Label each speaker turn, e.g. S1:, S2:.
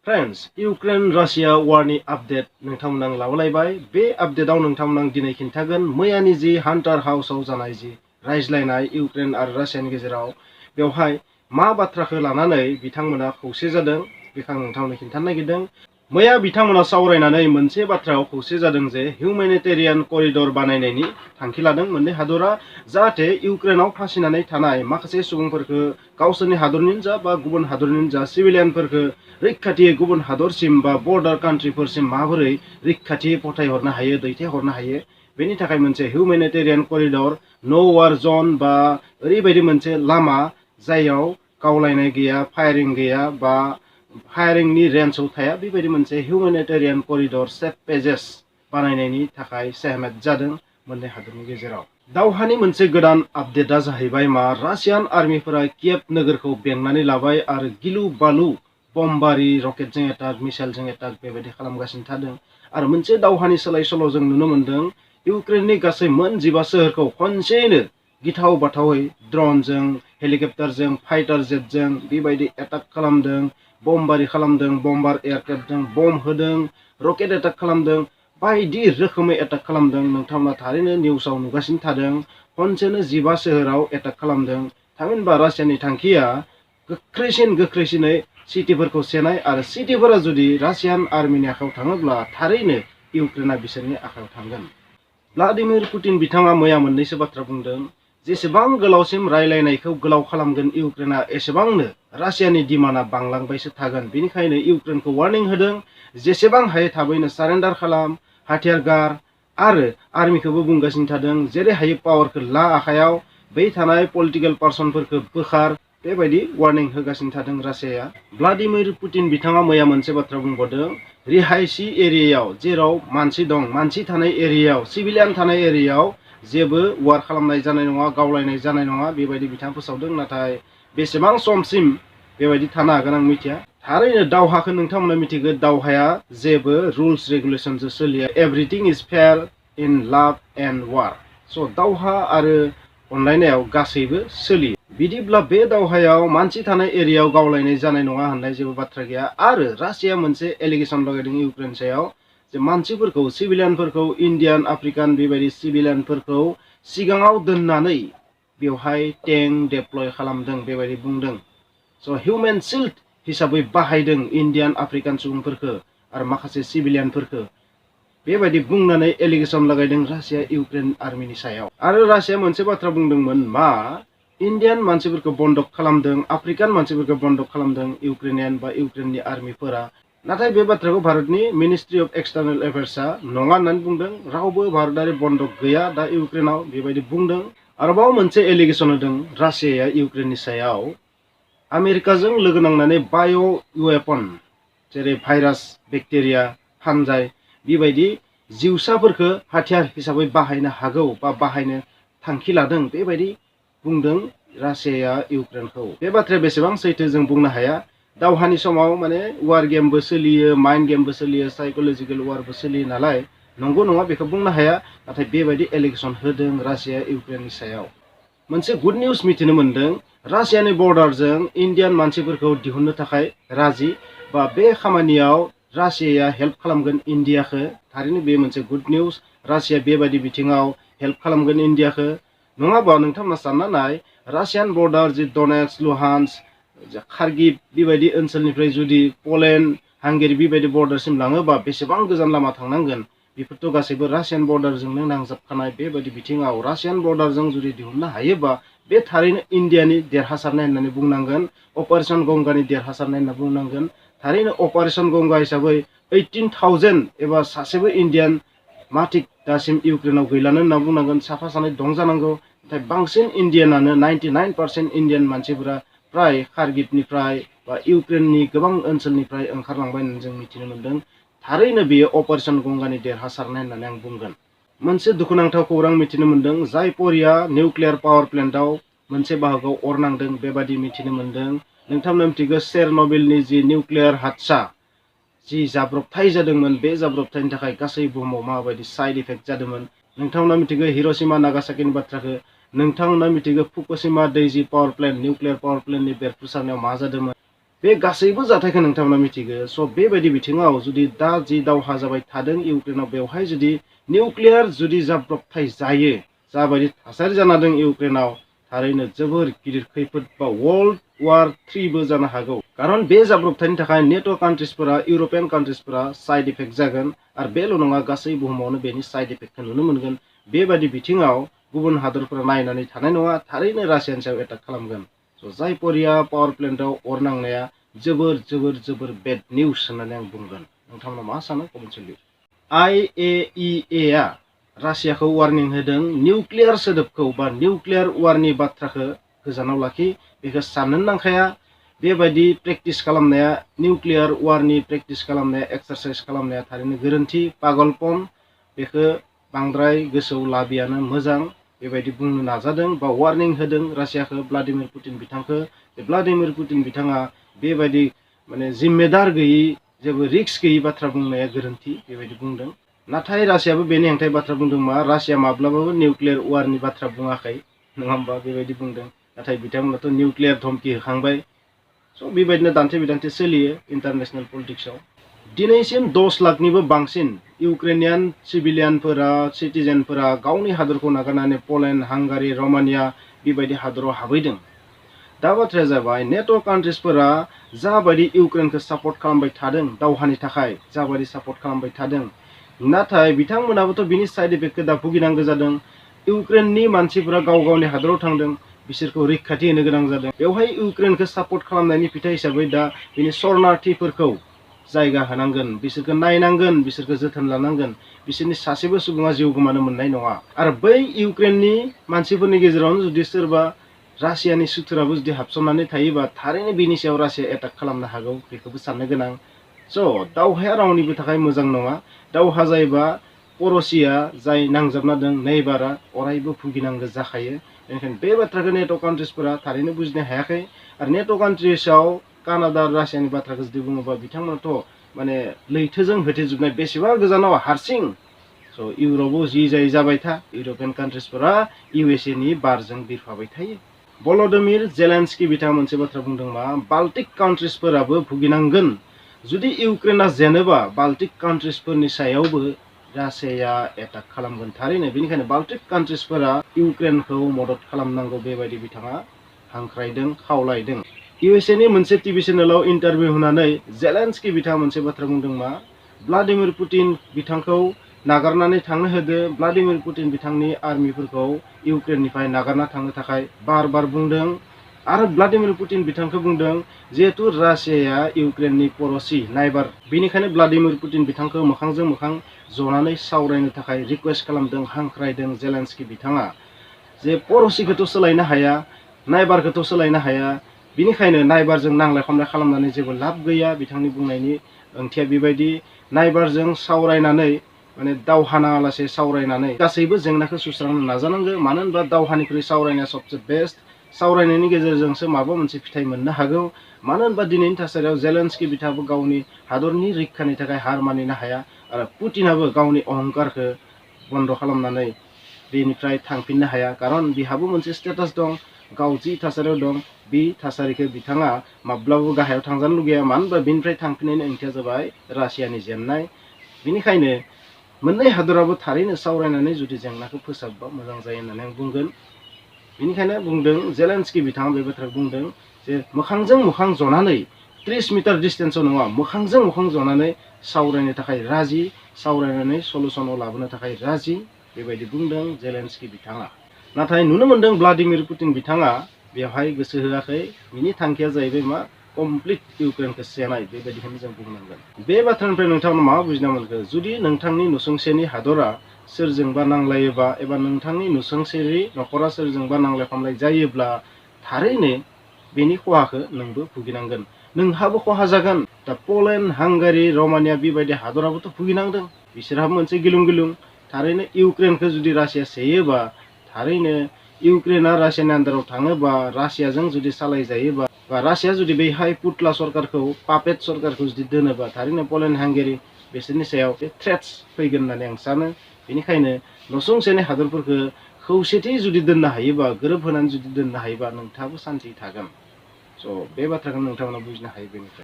S1: Friends Ukraine राशिया वारनि update नोंथांमोनां लाबोलायबाय बे आपडेटआव नोंथांमोनां दिनै खिन्थागोन मैयानि जि हान्टार हाउसआव जानाय जि रायज्लायनाय यूक्रेन आरो रासियानि गेजेराव बेवहाय मा बाथ्राखौ लानानै बिथांमोना खौसे जादों बेखौ आं नोंथांमोननो खिन्थानो नागिरदों। मैया बिथांमोना सावरायनानै मोनसे बाथ्रायाव खौसे जादों जे हिउमेनिटेरियान करिडर बानायनायनि थांखि लादों मोननै हादरा जाहाथे यूक्रेनाव फासिनानै थानाय माखासे सुबुंफोरखौ गावसोरनि हादरनिनो जा बा गुबुन हादरनिनो जा सिभिलियानफोरखौ रैखाथियै गुबुन हादरसिम बा बर्डार कान्ट्रिफोरसिम माबोरै रैखाथियै फथायहरनो हायो दैथायहरनो हायो बेनि थाखाय मोनसे हिउमेनिटेरियान करिडर नो वार जन बा ओरैबायदि मोनसे लामा जायाव गावलायनाय गैया फायारिं गैया बा फायारिंनि रेन्जआव थाया बेबायदि मोनसे हिउमेनिटेरियान करिडर सेफ पेजेस बानायनायनि थाखाय सहमत जादों मोननै हादरनि गेजेराव। दावहानि मोनसे गोदान आपडेटआ जाहैबाय मा रासियान आर्मिफोरा कियेभ नोगोरखौ बेंनानै लाबाय आरो गिलु बालु बमबारि रकेटजों एटाक मिसाइलजों एटाक बेबायदि खालामगासिनो थादों आरो मोनसे दावहानि सोलाय सोल' जों नुनो मोन्दों यूक्रेननि गासै मोन 15 सोहोरखौ खनसेयैनो गिथाव बाथावै ड्रनजों हेलिकप्टारजों फाइटार जेटजों बेबायदि एटाक खालामदों बमबारि खालामदों बम्बार एयारक्राफ्टजों बम होदों रकेट एटाक खालामदों बायदि रोखोमै एटाक खालामदों। नोंथांमोना थारैनो निउसाव नुगासिनो थादों खनसेनो 15 सोहोराव एटाक खालामदों। थामहिनबा रासियानि थांखिया गोख्रैसिनै सिटिफोरखौ सेनाय आरो सिटिफोरा जुदि रासियान आर्मिनि आखायाव थाङोब्ला थारैनो यूक्रेना बिसोरनि आखायाव थांगोन। व्लादिमिर पुतिन बिथाङा मैया मोननैसो बाथ्रा बुंदों जेसेबां गोलावसिम रायलायनायखौ गोलाव खालामगोन यूक्रेना एसेबांनो रासियानि डिमान्डआ बांलांबायसो थागोन। बेनिखायनो यूक्रेनखौ वार्निं होदों जेसेबां हायो थाबैनो सारेन्डार खालाम हाथियार गार आरो आर्मिखौबो बुंगासिनो थादों जेरै हायो पावारखौ ला आखायाव बै थानाय पलिटिकेल पार्सनफोरखौ बोखार बेबायदि वार्निं होगासिनो थादों रासियाया। व्लादिमिर पुतिन बिथाङा मैया मोनसे बाथ्रा बुंबावदों रिहायशी एरियायाव जेराव मानसि दं मानसि थानाय एरियायाव सिभिलियान थानाय एरियायाव जेबो वार खालामनाय जानाय नङा गावलायनाय जानाय नङा बेबायदि बिथाङा फोसावदों। नाथाय बेसेबां समसिम बेबायदि थानो हागोन आं मिथिया। थारैनो दावहाखौ नोंथांमोना मिथिगौ दावहाया जेबो रुल्स रेगुलेसनजों सोलिया एभ्रिथिं इज फेयार इन लाभ एन्ड वार। स' दावहा आरो अनलायनायाव गासैबो सोलियो। बिदिब्ला बे दावहायाव मानसि थानाय एरियायाव गावलायनाय जानाय नङा होननाय जेबो बाथ्रा गैया आरो रासिया मोनसे एलिगेसन लगायदों यूक्रेन सायाव जे मानसिफोरखौ सिभिलियानफोरखौ इन्डियान आफ्रिकान बेबायदि सिभिलियानफोरखौ सिगाङाव दोननानै बेवहाय टेंक डेप्लय खालामदों बेबायदि बुंदों। स' हिउमेन शिल्ड हिसाबै बाहायदों इन्डियान आफ्रिकान सुबुंफोरखौ आरो माखासे सिभिलियानफोरखौ बेबायदि बुंनानै एलिगेसन लागायदों रासिया यूक्रेन आर्मिनि सायाव। आरो रासिया मोनसे बाथ्रा बुंदोंमोन मा इन्डियान मानसिफोरखौ बन्दक खालामदों आफ्रिकान मानसिफोरखौ बन्दक खालामदों यूक्रेनियान बा यूक्रेननि आर्मिफोरा। नाथाय बे बाथ्राखौ भारतनि मिनिस्ट्रि अफ एक्सटार्नेल एफेयार्सआ नङा होननानै बुंदों रावबो भारतारि बन्दक गैया दा यूक्रेनाव बेबायदि बुंदों। आरोबाव मोनसे एलिगेसन होदों रासियाया यूक्रेननि सायाव आमेरिकाजों लोगो नांनानै बाय' वेपन जेरै भाइरास बेक्टेरिया फानजाय बेबायदि जिउसाफोरखौ हाथियार हिसाबै बाहायनो हागौ बा बाहायनो थांखि लादों बेबायदि बुंदों रासियाया यूक्रेनखौ। बे बाथ्राया बेसेबां सैथो जों बुंनो हाया। दावहानि समाव माने वार गेमबो सोलियो माइन्ड गेमबो सोलियो साइकोलजिकेल वारबो सोलियो नालाय नंगौ नङा बेखौ बुंनो हाया। नाथाय बेबायदि एलिगेसन होदों रासिया यूक्रेननि सायाव। मोनसे गुड निउस मिथिनो मोन्दों रासियानि बर्डारजों इन्डियान मानसिफोरखौ दिहुननो थाखाय राजि बा बे खामानियाव रासियाया हेल्प खालामगोन इन्डियाखौ। थारैनो बे मोनसे गुड निउस रासिया बेबायदि बिथिङाव हेल्प खालामगोन इन्डियाखौ। नङाबा नोंथांमोना सानना नाय रासियान बर्डार जि डनेट्स्क लुहान्स्क खार्गिभ बेबायदि ओनसोलनिफ्राय जुदि पलेन्ड हांगेरि बेबायदि बर्डारसिम लाङोबा बेसेबां गोजान लामा थांनांगोन बेफोरथ' गासैबो रासियान बर्डारजोंनो नांजाबखानाय। बेबायदि बिथिङाव रासियान बर्डारजों जुदि दिहुननो हायोबा बे थारैनो इन्डियानि देरहासारनाय होननानै बुंनांगोन अपारेशन गंगानि देरहासारनाय होनना बुंनांगोन। थारैनो अपारेशन गंगा हिसाबै 18,000 एबा सासेबो इन्डियान माथिक दासिम यूक्रेनाव गैलानो होनना बुंनांगोन साफा सानै दं जानांगौ। नाथाय बांसिन इन्डियानानो 99% इन्डियान मानसिफोरा फ्राय खार्गिभनिफ्राय बा यूक्रेननि गोबां ओनसोलनिफ्राय ओंखारलांबाय होननानै जों मिथिनो मोन्दों। थारैनो बेयो अपारेशन गंगानि देरहासारनाय होननानै आं बुंगोन। मोनसे दुखुनांथाव खौरां मिथिनो मोन्दों जायपरिया निउक्लियार पावार प्लेन्टआव मोनसे बाहागोआव अर नांदों बेबायदि मिथिनो मोन्दों। नोंथांमोना मिथिगौ चेरन'बिलनि जि निउक्लियार हादसा जि जाब्रबथाय जादोंमोन बे जाब्रबथायनि थाखाय गासै बुहुमाव माबायदि साइड इफेक्ट जादोंमोन। नोंथांमोना मिथिगौ हिर'शिमा नागासाकिनि बाथ्राखौ। नोंथांमोना मिथिगौ Fukushima Daiichi power plant nuclear power प्लेन्टनि बेरफ्रुसारनायाव मा जादोंमोन। बे गासैबो जाथायखौ नोंथांमोना मिथिगौ। स' बेबायदि बिथिङाव जुदि दा जि दावहा जाबाय थादों इउक्रेनाव, बेवहाय जुदि निउक्लियार जुदि जाब्रबथाय जायो, जाबायदि थासारि जाना दं इउक्रेनाव, थारैनो जोबोर गिदिर खैफोद बा वर्ल्ड वार 3बो जानो हागौ। खारन बे जाब्रबथायनि थाखाय नेट' कान्ट्रिसफोरा, इउर'पियान कान्ट्रिसफोरा साइड इफेक्ट जागोन आरो बेल' नङा, गासै बुहुमावनो बेनि साइड इफेक्टखौ नुनो मोनगोन। बेबायदि बिथिङाव गुबुन हादरफोरा नायनानै थानाय नङा, थारैनो रासियानि सायाव एटाक खालामगोन। स' जायफोरिया पावार प्लेन्टआव अर नांनाया जोबोर जोबोर जोबोर बेड निउस होननानै आं बुंगोन। नोंथांमोना मा सानो कमेन्ट लिर। IAEA आ रासियाखौ वार्निं होदों, निउक्लियार सोदोबखौ बा निउक्लियार वारनि बाथ्राखौ गोजानाव लाखि, बेखौ साननो नांखाया। बेबायदि प्रेक्टिस खालामनाया, निउक्लियार वारनि प्रेक्टिस खालामनाया, एक्सारसाइज खालामनाया थारैनो गोरोन्थि, पागलपन। बेखौ बांद्राय गोसोआव लाबियानो मोजां। बेबायदि बुंनो नाजादों बा वार्निं होदों रासियाखौ, भ्लादिमिर पुटिन बिथांखौ। बे भ्लादिमिर पुटिन बिथाङा बेबायदि माने जिम्मेदार गैयै, जेबो रिक्स गैयै बाथ्रा बुंनाया गोरोन्थि, बेबायदि बुंदों। नाथाय रासियाबो बेनि हेंथायै बाथ्रा बुंदों मा, रासिया माब्लाबाबो निउक्लियार वारनि बाथ्रा बुङाखै, नङा होमबा, बेबायदि बुंदों। नाथाय बिथांमोनाथ' निउक्लियार धमकि होखांबाय। स' बेबायदिनो दान्थे बिदान्थे सोलियो इन्टारनेसनेल पलिटिक्सआव। दिनैसिम 10 लाखनिबो बांसिन इउक्रेनियान सिभिलियानफोरा, सिटिजेनफोरा गावनि हादरखौ नागारनानै पलेन्ड, हांगारि, रमानिया बेबायदि हादराव हाबहैदों। दा बाथ्राया जाबाय, नेट' कान्ट्रिसफोरा जाबायदि इउक्रेनखौ सापर्ट खालामबाय थादों, दावहानि थाखाय जाबायदि सापर्ट खालामबाय थादों, नाथाय बिथांमोनाबोथ' बिनि साइड इफेक्टखौ दा भुगिनांगौ जादों। इउक्रेननि मानसिफोरा गाव गावनि हादराव थांदों, बिसोरखौ रैखाथि होनो गोनां जादों। बेवहाय इउक्रेनखौ सापर्ट खालामनायनि फिथाइ हिसाबै दा बिनि शरणार्थिफोरखौ जायगा होनांगोन, बिसोरखौ नायनांगोन, बिसोरखौ जोथोन लानांगोन। बिसोरनि सासेबो सुबुङा जिउ गोमानो मोननाय नङा। आरो बै इउक्रेननि मानसिफोरनि गेजेरावनो जुदि सोरबा रासियानि सुथुराबो जुदि हाबसननानै थायोबा, थारैनो बिनि सायाव रासिया एटाक खालामनो हागौ, बेखौबो साननो गोनां। स' दावहाया रावनिबो थाखाय मोजां नङा। दावहा जायोबा पड़ोसिया जाय नांजाबना दं, नेइबारा अरायबो भुगिनांगौ जाखायो। बेनिखायनो बे बाथ्राखौ नेट' कान्ट्रिसफोरा थारैनो बुजिनो हायाखै। आरो नेट' कान्ट्रिसाव कानाडा, रासियानि बाथ्राखौ जुदि बुङोबा, बिथांमोनाथ' माने लैथोजों होथेजोबनाय, बेसेबा गोजानाव हारसिं। स' इउर'पआव जि जाय जाबाय था, इउर'पियान कान्ट्रिसफोरा USA नि बारजों बिरफाबाय थायो। भल'दिमिर जेलेन्स्कि बिथाङा मोनसे बाथ्रा बुंदों मा, बाल्टिक कान्ट्रिसफोराबो भुगिनांगोन। जुदि इउक्रेना जेनोबा, बाल्टिक कान्ट्रिसफोरनि सायावबो रासिया एटाक खालामगोन थारैनो। बेनिखायनो बाल्टिक कान्ट्रिसफोरा इउक्रेनखौ मदद खालामनांगौ, बेबायदि बिथाङा हांख्रायदों, खावलायदों। USA नि मोनसे टिभि चेनेलाव इन्टारभिउ होनानै जेलेन्स्कि बिथाङा मोनसे बाथ्रा बुंदों मा, भ्लादिमिर पुटिन बिथांखौ नागारनानै थांनो होदो, भ्लादिमिर पुटिन बिथांनि आर्मिफोरखौ इउक्रेननिफ्राय नागारना थांनो थाखाय बार बार बुंदों। आरो भ्लादिमिर पुटिन बिथांखौ बुंदों, जिहेतु रासियाया इउक्रेननि पड़ोसि, नायबार, बेनिखायनो भ्लादिमिर पुटिन बिथांखौ मोखांजों मोखां जनानै सावरायनो थाखाय रिक्वेस्ट खालामदों, हांख्रायदों जेलेन्स्कि बिथाङा। जे पड़ोसिखौथ' सोलायनो हाया, नायबारखौथ' सोलायनो हाया, बिनिखायनो नायबारजों नांलाय खमलाय खालामनानै जेबो लाब गैया। बिथांनि बुंनायनि ओंथिया बेबायदि, नायबारजों सावरायनानै माने दावहा नाङालासे सावरायनानै गासैबो जेंनाखौ सुस्रांनो नाजानांगौ। मानो होनबा दावहानिख्रुइ सावरायनाया सबसे बेस्ट। सावरायनायनि गेजेरजोंसो माबा मोनसे फिथाइ मोननो हागौ। मानो होनबा दिनैनि थासारियाव जेलेन्स्कि बिथाङाबो गावनि हादरनि रैखानि थाखाय हार मानिनो हाया, आरो पुटिनाबो गावनि अहंकारखौ बन्द खालामनानै बेनिफ्राय थांफिननो हाया। खारन बिहाबो मोनसे स्टेटास दं, गाव जि थासारियाव दं, बे थासारिखौ बिथाङा माब्लाबाबो गाहायाव थांजानो लुगैया। मानो होनबा बेनिफ्राय थांफिननायनि ओंथिया जाबाय रासियानि जेननाय। बेनिखायनो मोननै हादराबो थारैनो सावरायनानै जुदि जेंनाखौ फोसाबबा मोजां जायो होननानै आं बुंगोन। बेनिखायनो बुंदों जेलेन्स्कि बिथाङा बे बाथ्राखौ बुंदों जे मोखांजों मोखां जनानै 30 मिटार डिस्टेन्सआव नङा, मोखांजों मोखां जनानै सावरायनो थाखाय राजि, सावरायनानै सलुसनाव लाबोनो थाखाय राजि, बेबायदि बुंदों जेलेन्स्कि बिथाङा। नाथाय नुनो मोनदों भ्लादिमिर पुटिन बिथाङा बेवहाय गोसो होआखै। बिनि थांखिया जाहैबाय मा, कमप्लिट इउक्रेनखौ सेनाय, बेबायदिखौनो जों बुंनांगोन। बे बाथ्रानिफ्राय नोंथाङा मा बुजिना मोनखो? जुदि नोंथांनि नुसुंसेनि हादरा सोरजोंबा नांलायोबा, एबा नोंथांनि नुसुंसेनि न'खरा सोरजोंबा नांलाय खमलाय जायोब्ला, थारैनो बेनि खहाखौ नोंबो भुगिनांगोन, नोंहाबो खहा जागोन। दा पलेन्ड, हांगारि, रमानिया बेबायदि हादराबोथ' भुगिनांदों, बिसोरहाबो मोनसे गिलुं गिलुं। थारैनो इउक्रेनखौ जुदि रासिया सेयोबा, थारैनो इउक्रेना रासियानि आन्दाराव थाङोबा, रासियाजों जुदि सालायजायोबा, बा रासिया जुदि बैहाय पुटला सरकारखौ, पापेट सरकारखौ जुदि दोनोबा, थारैनो पलेन्ड, हांगारि बिसोरनि सायाव थ्रेट्स फैगोन होननानै आं सानो। बेनिखायनो नसुंसेनि हादरफोरखौ खौसेथि जुदि दोननो हायोबा, गोरोबहोनानै जुदि दोननो हायोबा, नोंथाङाबो सान्थि थागोन। स' बे बाथ्राखौ नोंथांमोना बुजिनो हायो बेनिफ्राय